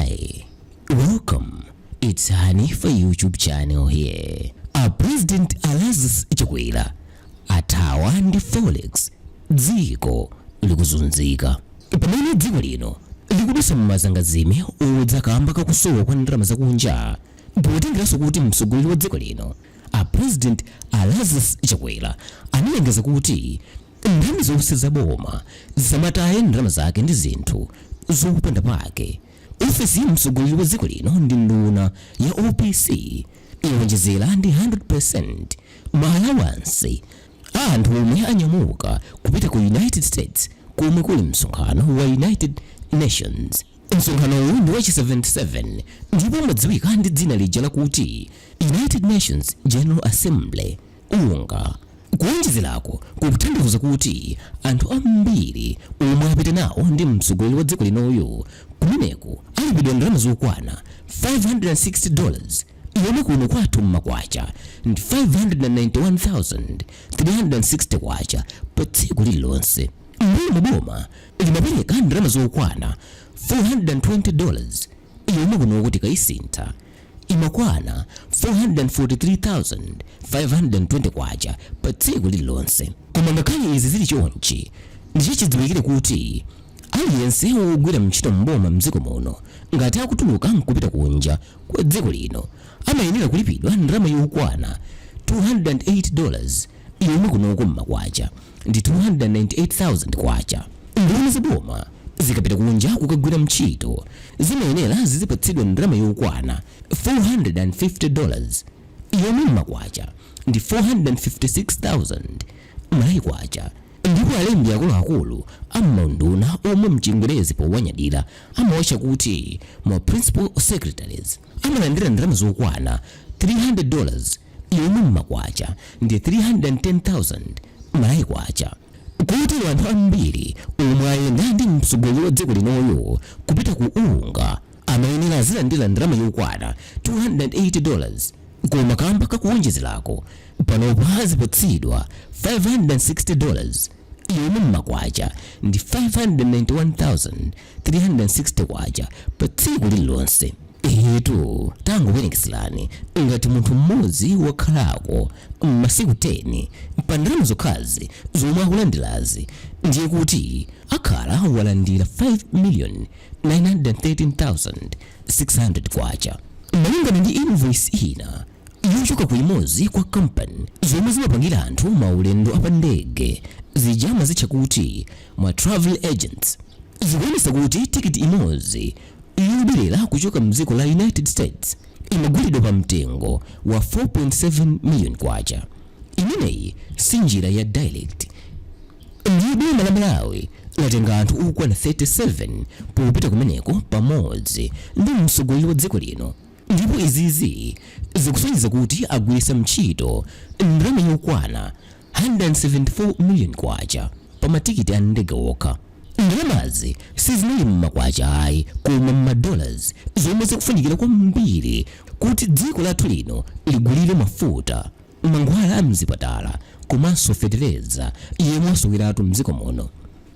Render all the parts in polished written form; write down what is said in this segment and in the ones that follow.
Hi, welcome. It's Hanifa YouTube channel here. A President Lazarus Chakwera athawa ndi forex, dziko likuzunzika. Pamene dziko lino likudutsa m'mazangazime odza kamba kakusowa kwa ndalama zakunja, potengeranso kuti mtsogoleri wa dziko lino a President Lazarus Chakwera analengeza kuti nthambi zonse za boma zisamataye ndalama zake ndi zinthu zopanda pake, ofesi ya mtsogoleri wa dziko lino ndi nduna ya OPC iwonjezera ndi 100% ma allowance a anthu omwe anyamuka kupita ku United States komwe kuli msonkhano wa United Nations. Msonkhanowu ndi wachi 77 ndipo umadziwika ndi dzina lija lakuti United Nations General Assembly, UNGA. Kuwonjezerako kukutanthauza kuti anthu ambiri omwe apita nawo ndi mtsogoleri wa dziko linoyo kumeneku alipidwa ndalama zokwana $560, yomwe kuno kwathu mmakwacha ndi 591,360 kwacha pa tsiku lililonse. M'mbuyomu boma limapereka ndalama zokwana $420, yomwe kuno tikayisintha imakwana 443,520 kwacha pa tsiku lililonse. Koma ngakhale izi zili chonchi, ndichachidziwikire kuti aliyense wogwira ntchito mboma mdziko muno ngati akutuluka nkupita kunja kwa dziko lino amayenera kulipidwa ndalama yokwana $208, yomwe kunoko mmakwacha ndi 298,000 kwacha. Nduna za boma zikapita kunja kukagwira ntchito zimayenera zizipatsidwa ndalama yokwana $450, yomwe mmakwacha ndi 456,000 Malawi kwacha. Ndipo alembi akuluakulu ammaunduna, omwe mchingerezi powanyadira amawatcha kuti ma principal secretaries, amalandira ndalama zokwana $300, yomwe mmakwacha ndi 310,000 Malawi kwacha. Kotero anthu ambiri omwe ayenda ndi mtsogoleri wa dziko linoyo kupita ku UNGA amayenera azilandira ndalama yokwana $280, koma kamba kakuwonjezerako panopa azipatsidwa $560, yomwe mmakwacha ndi 591,360 kwacha pa tsiku lililonse. Etu tangowerengeserani, ngati munthu mmodzi wakhalako masiku 10 pa ndalama zokhazi zomwe akulandirazi, ndiye kuti akhala walandira 5 913,600 kwacha. Malingana ndi invoice ina yochoka ku imodzi kwa kampani zomwe zimapangira anthu maulendo apandege, zija amazitcha kuti ma travel agents, zikuonetsa kuti tikiti imodzi yobwerera kuchoka mdziko la United States imagulidwa pa mtengo wa 4.7 million kwacha. Imeneyi si njira ya direct. Ndiye boma la Malawi latenga anthu okwana 37 popita kumeneko pamodzi ndi mtsogoleri wa dziko lino, ndipo izizi zikusonyeza kuti agwiritsa ntchito ndalama yokwana 174 million kwacha pa matikiti a ndege okha. Ndalamazi sizinali mmakwacha ayi, koma mmadollars, zomwe zikufunikira kwambiri kuti dziko lathu lino ligulire mafuta, mankhwala a mzipatala komanso fetereza yemwe asowekatu mdziko muno.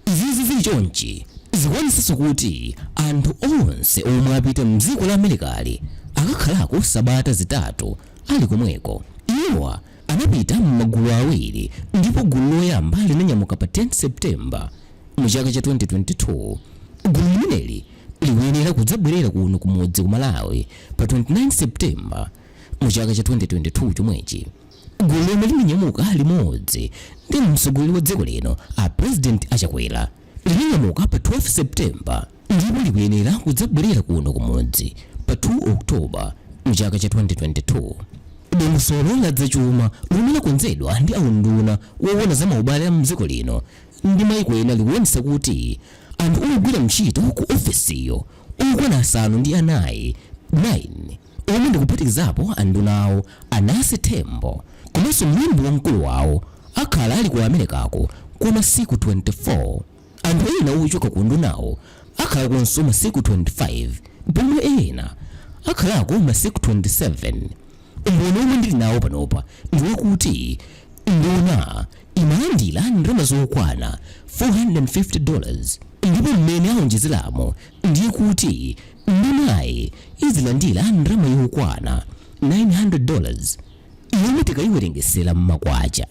Izizi zili chonchi zikuonetsanso kuti anthu onse omwe apita mdziko la Amerikali akakhalako sabata 3 ali komweko. Iwowa anapita m'magulu awiri, ndipo gulu loyamba linanyamuka pa 10 September mu chaka cha 2022. Gulu limeneli likuyenera kudzabwerera kuno kumudzi ku Malawi pa 29 September mu chaka cha 2022 chomwechi. Gulu lomwe linanyamuka limodzi ndi mtsogoleri wa dziko lino a President Achakwera linanyamuka pa 12 September, ndipo likuyenera kudzabwerera kuno kumudzi pa 2 October mu chaka cha 2022. Dongosolo la zachuma lomwe lakonzedwa ndi aunduna woona za maubale a mdziko lino ndi maiko ena likuonetsa kuti anthu ogwira ntchito ku ofesiyo okwana asanu ndi anayi, 9, omwe ndikuphatikizapo andunawo a Nancy Tembo komanso mlembi wamkulu wawo, akhala ali ku Amerikako kwa masiku 24. Anthu ena ochoka ku undunawo akhala konso masiku 25, pomwe ena akhalako masiku 27. Umboni omwe ndili nawo panopa ndi wakuti nduna imalandira ndalama zokwana $450, ndipo mmene aonjezeramo ndiye kuti nduna Ndunayi izilandira ndalama yokwana $900, yomwe tikayiwerengesera mmakwacha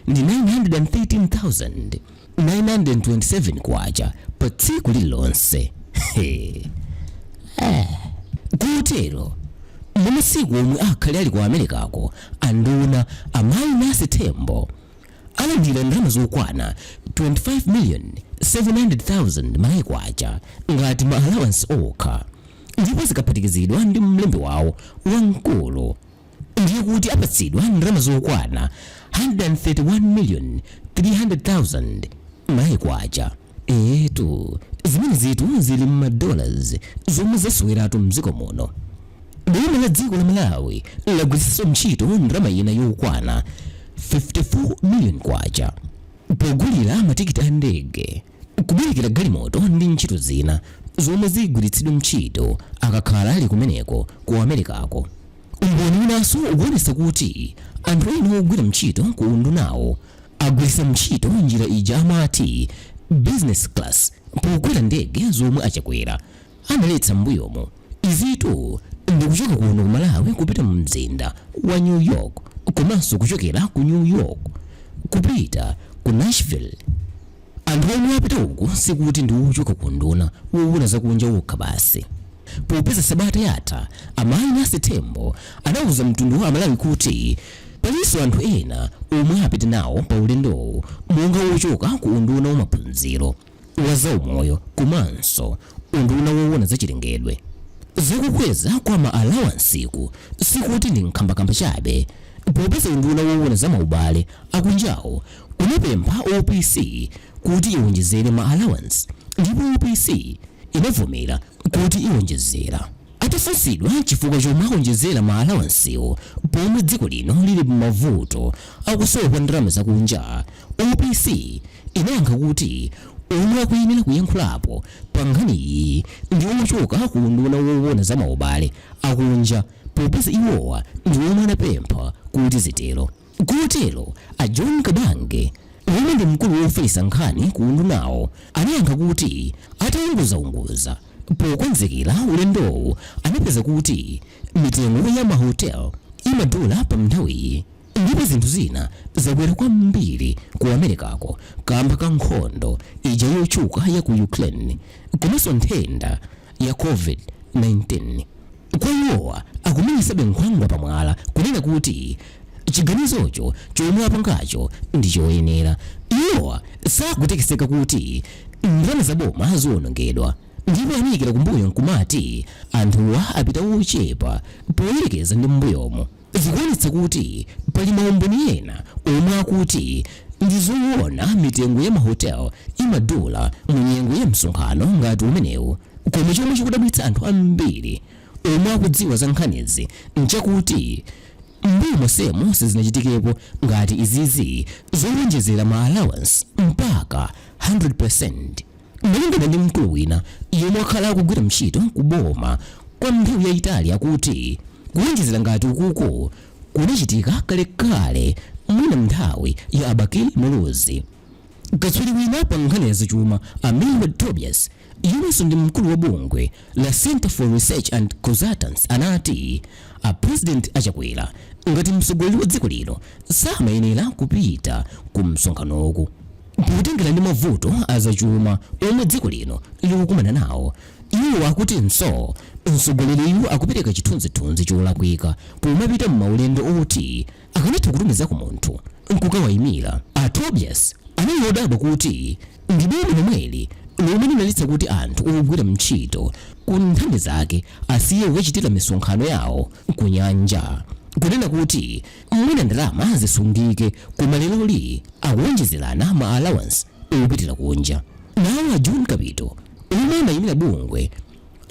ndi 913,927 kwacha pa tsiku lililonse. Kotero mumasiku omwe akhale ali ku Amerikako, anduna amayi Nancy Tembo alandira ndalama zokwana 25,700,000 Malawi kwacha ngati ma allowance okha, ndipo zikaphatikizidwa ndi mlembi wawo wamkulu ndiye kuti apatsidwa ndalama zokwana 131,300,000 Malawi kwacha. Etu, zimene zitu zili m'madollars zomwe zasweratu mdziko muno. Boma la dziko la Malawi lagwiritsanso ntchito ndalama ina yokwana 54 million kwacha pogulira matikiti a ndege, kubwerekera galimoto ndi ntchito zina zomwe zigwiritsidwe ntchito akakhala ali kumeneko ku Amerikako. Umboni winanso ukuonetsa kuti anthu ena ogwira ntchito ku undunawo agwiritsa ntchito njira ija amati business class pokwera ndege zomwe achakwera analetsa m'mbuyomo. Izitu ndikuchoka kuno ku Malawi kupita mu mzinda wa New York, komanso kuchokera ku New York kupita ku Nashville. Anthu omwe apita uku sikuti ndi ochoka ku unduna woona zakunja okha basi, popeza sabata yatha amayi Nancy Tembo anauza mtundu wa Amalawi kuti palinso anthu ena omwe apita nawo pa ulendowu, monga ochoka ku unduna wa maphunziro, wa zaumoyo komanso unduna woona zachilengedwe. Zakukweza kwa ma allowanceku sikuti ndi nkhambakamba chabe, popeza unduna woona za maubale akunjawo unapempha OPC kuti iwonjezere ma allowance, ndipo OPC inavomera kuti iwonjezera. Atafunsidwa chifukwa chomwe awonjezera ma allowancewo pomwe dziko lino lili m'mavuto akusowa kwa ndalama zakunja, OPC inayankha kuti omwe akuyenera kuyankhulapo pa nkhani iyi ndi ochoka ku unduna woona za maubale akunja, popeza iwowa ndi omwe anapempha kuti zitero. Kotero a John Kabange, omwe ndi mkulu wofalitsa nkhani ku undunawo, anayankha kuti ataunguzaunguza pokonzekera ulendowu anapeza kuti mitengo ya mahotel imadula pa nthawiyi, ndipo zinthu zina zakwera kwambiri ku Amerikako kamba ka nkhondo ija yotchuka ya ku Ukraine komanso nthenda ya COVID-19. Kwa iwowa akumenyesabe nkhwangwa pamwala kunena kuti chiganizocho chomwe apangacho ndi choyenera. Iwowa sakutekeseka kuti ndalama zaboma ziwonongedwa, ndipo anayikira kumbuyo nkumati anthuwa apita ochepa poyerekeza ndi m'mbuyomo. Zikuonetsa kuti pali maumboni ena omwe akuti ndi zoona mitengo ya mahotel imadula mu nyengo ya msonkhano ngati umenewu. Koma chomwe chikudabwitsa anthu ambiri omwe akudziwa za nkhanizi nchakuti mbuyo monsemo sizinachitikepo ngati izizi zowonjezera ma allowance mpaka 100%. Malingana ndi mkulu wina yemwe akhala akugwira ntchito ku boma kwa nthawi yayitali, akuti kuwonjezera ngati ukuko kunachitika kalekale, mwina nthawi ya Abakili Muluzi. Katswiri wina pa nkhani ya zachuma, a Milward Tobias, yemwenso ndi mkulu wa bungwe la Center for Research and Consultants, anati a President Achakwera ngati mtsogoleri wa dziko lino samayenera kupita ku msonkhanoku potengera ndi mavuto azachuma omwe dziko lino likukumana nawo. Iwo akutinso mtsogoleriyu akupereka chithunzithunzi cholakwika pomapita m'maulendo oti akanatha kutumizako munthu nkukawayimira. A Tobias anali odabwa kuti ndi boma lomweli lomwe linaletsa kuti anthu ogwira ntchito ku nthambi zake asiye kukachitira misonkhano yawo ku nyanja, kunena kuti mwina ndalama zisungike, koma leroli akuwonjezerana ma allowance opitira kunja. Nawo a John Kapito, omwe amayimira bungwe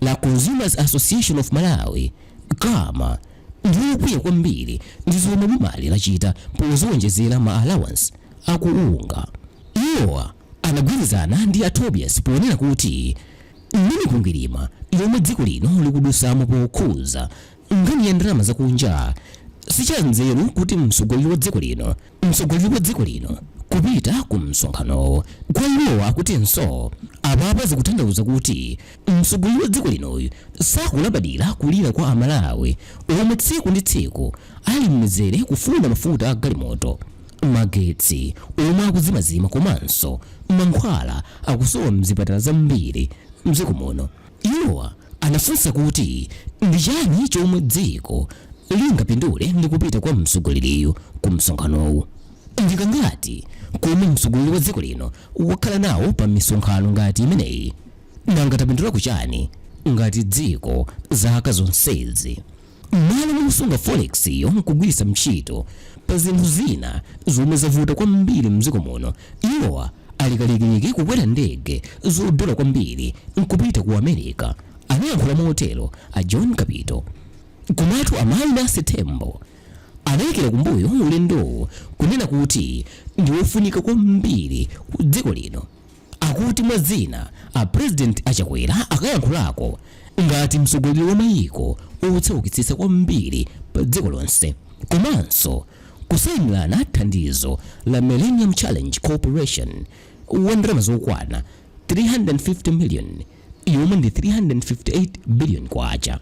la Consumers Association of Malawi, CAMA, ndi okwiya kwambiri ndi zomwe bomali lachita poziwonjezera ma allowance akuunga. Iwowa anagwirizana ndi a Tobias ponena kuti ndi mikwingwirima yomwe dziko lino likudusamo pokhuza nkhani ya ndalama zakunja, sichanzeru kuti mtsogoleri wa dziko lino Kupita ku msonkhanowo kwa iwowa akutinso apapa zikutanthauza kuti mtsogoleri wa dziko linoyu sakulabadira kulira kwa Amalawi omwe tsiku ndi tsiku ali m'mizere kufuna mafuta a galimoto, magetsi omwe akuzimazima komanso mankhwala akusowa mzipatala zambiri mdziko muno. Iwowa anafunsa kuti ndi chani chomwe dziko lingapindule ndi kupita kwa mtsogoleriyu ku msonkhanowu? Ndikangati komwe mtsogoleri wa dziko lino wakhala nawo pa misonkhano ngati imeneyi? Nanga tapindulako chani ngati dziko zaka zonsezi? Mmalo mosunga forex yo nkugwiritsa ntchito pa zinthu zina zomwe zavuta kwambiri mdziko muno, iwowa ali kalikiliki kukwera ndege zodula kwambiri nkupita ku America, anayankhula motero a John Kapito. Komatu a Mayi Nancy Tembo anayikira kumbuyo ulendowu kunena kuti ndi wofunika kwambiri ku dziko lino. Akuti mwa zina a President a Chakwera akayankhulako ngati mtsogoleri wa mayiko otsaukitsitsa kwambiri pa dziko lonse komanso kusayinirana thandizo la Millennium Challenge Corporation wa ndalama zokwana 350 million yomwe ndi 358 billion kwacha.